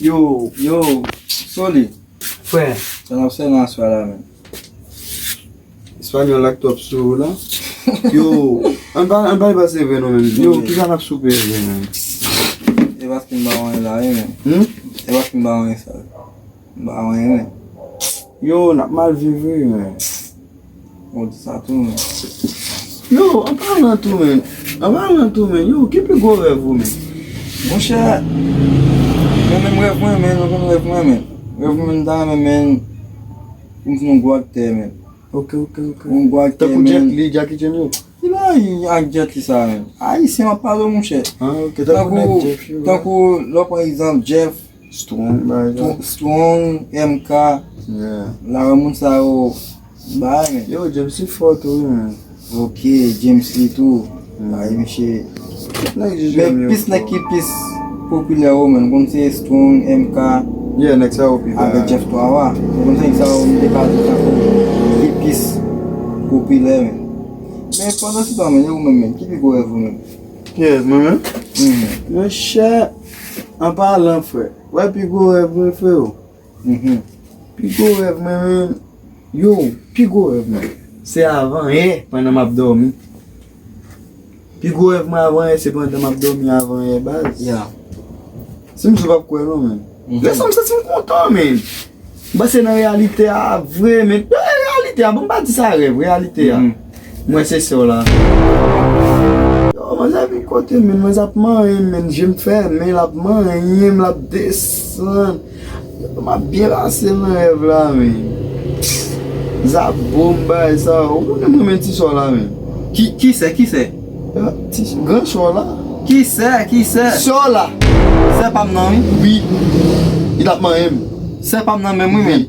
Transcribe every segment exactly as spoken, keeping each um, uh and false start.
Yo, yo, Soli. Frè. Sa n ap fè nan aswè la, men. Espanyòl la k twòp sou ou la. Yo, ann pa, ann pa pase vre non, men. Yo, kisa n ap soupe vre, men? E paske m pa wè la, wi, men. Hmm? E paske m pa wè sa. M pa wè, men. Yo, n ap mal viv, wi, men. Ou di sa tou, men. Yo, an palan tou, men. An palan tou, men. Yo, ki pi gwo rèv ou, men? Monchè, mwen menm rèv mwen, men, ou konn rèv mwen, men. Rèv mwen, m ta renmen, men, pou m fin yon gwo aktè, men. Ok, ok, ok. Yon gwo aktè, men. Tankou Jet Li, Jackie Chan yo. Ki bagay ak Jet Li sa, men? Ayisyen, m ap pale w, monchè. Ah, ok, tankou nèg Jeff yo, tankou, lè w pran egzanp, Jeff, Strong, bagay sa. Strong, M K. Yeah. Lawè, moun sa yo, bagay, men. Yo, James Lee fò tou, wi, men. Ok, James Lee tou. Mm. Bagay, mesye. Men pis nèg ki pis popilè yo, men, konn se Strong, M K, yeah, nèg sa yo pi ba. Avèk Jeff Twawa. Konn se nèg sa yo, m te ka di tankou ki pis popilè, men. Men pandan se tan, men, e ou menm, men, ki pi gwo rèv ou menm? Ki rèv mwen menm? Mhm. Monchè, an palan, frè. Wè pi gwo rèv mwen, freo. Mhm. Pi gwo rèv mwen, men, yo, pi gwo rèv mwen, se avan yè, pandan m ap dòmi. Pi gwo rèv mwen avan yè, se pandan m ap dòmi avan yè, baz. Ya. Si m sou p ap kwè non, men. Mhm. Lè sa m santi m kontan, men. M panse nan reyalite a vre, men. Nan reyalite a, bon, m pa di sa rèv, reyalite a. Mhm. Mwen se sè w la. Yo, manzè vin kote m, men, manzè ap manyen m, men, je m fèmen, l ap manyen m, l ap desann. Yo, m ap byen pase nan rèv la, men. Zabo m bay sa, ou konnen mwen men ti sè w la, men. Ki, ki sè, ki sè? Yo, ti, gran sè w la. Ki sè, ki sè? Sè w la. Sè pa m nan, wi. Wi. Li t ap manyen m. Sè pa m nan menm, wi, men.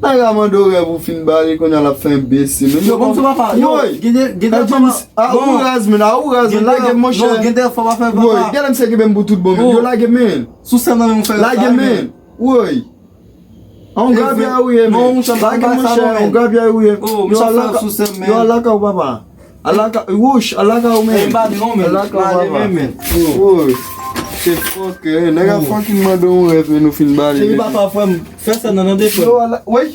Nèg la mande w rèv ou fin ba li, kounye a l ap fè enbesil, men. Yo, kòmsi papa, yo, woy! Gen de, gen de fwa, a, bon, ou raz, men, a, ou raz, men, lage m, monchè. Non, gen de fwa pa fè, papa. Woy, gade m se kenbe m pou tout bon, men. Yo, lage m, men. Sou sè m nan, men, m fè sa, men. Lage m, men. Woy! A, on grabya ou ye, men. Non, monchè, m pa fè sa, non, men. On grabya ou ye. Oh, monchè, m fè sou sè m, men. Yo, al lakay ou, papa. Al lakay, wouch, al lakay ou, men. Al lakay ou, papa. Woy. Se fòk, eh, nèg ap fucking mande yon rèv, men nou fin ba li. Epi papa, frè m, fè sè nan, nan de frè m. Yo, al la, woy.